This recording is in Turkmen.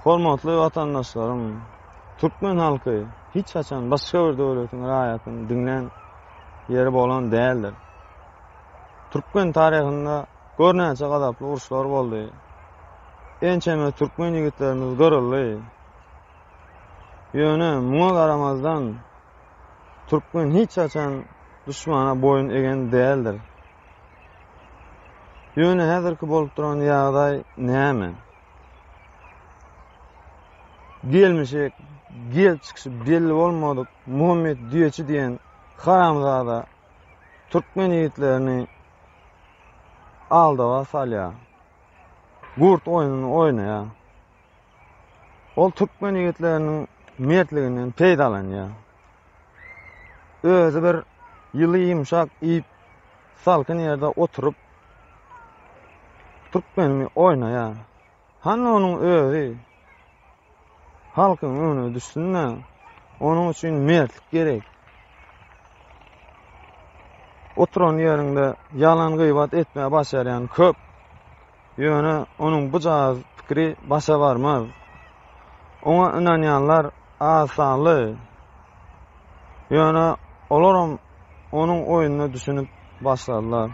Hormatly watandaşlarym, türkmen halky hiç haçan başga bir döwletiň raýatyny diňlän ýeri bolan däldir. Türkmen taryhynda gör näçe gazaply uruşlar boldy. Ençeme türkmen ýigitlerimiz gyryldy. Ýöne muňa garamazdan türkmen hiç haçan duşmana boýun egen däldir. Ýöne häzirki bolup duran ýagdaý näme? Gelmişek, gelip çykyşy belli bolmadyk Muhammet Düýeçi diýen haramzada türkmen ýigitlerini aldawa salýar. Gurt oýnuny oýnaýar. Ol türkmen ýigitleriniň mertliginden peýdalanýar. Özi bir ýyly ýumşak iýip, salkyn ýerde oturyp, türkmenimi oýnaýar. Hany onuň özi halkyň öňüne düşsün-de, onuň üçin mertlik gerek. Oturan ýeriňde ýalan gybat etmäge başarýan köp. Ýöne onuň bujagaz pikiri başa barmaz. Oňa ynanýanlar az sanly. Ýöne olaram onuň oýnuna düşünip başladylar.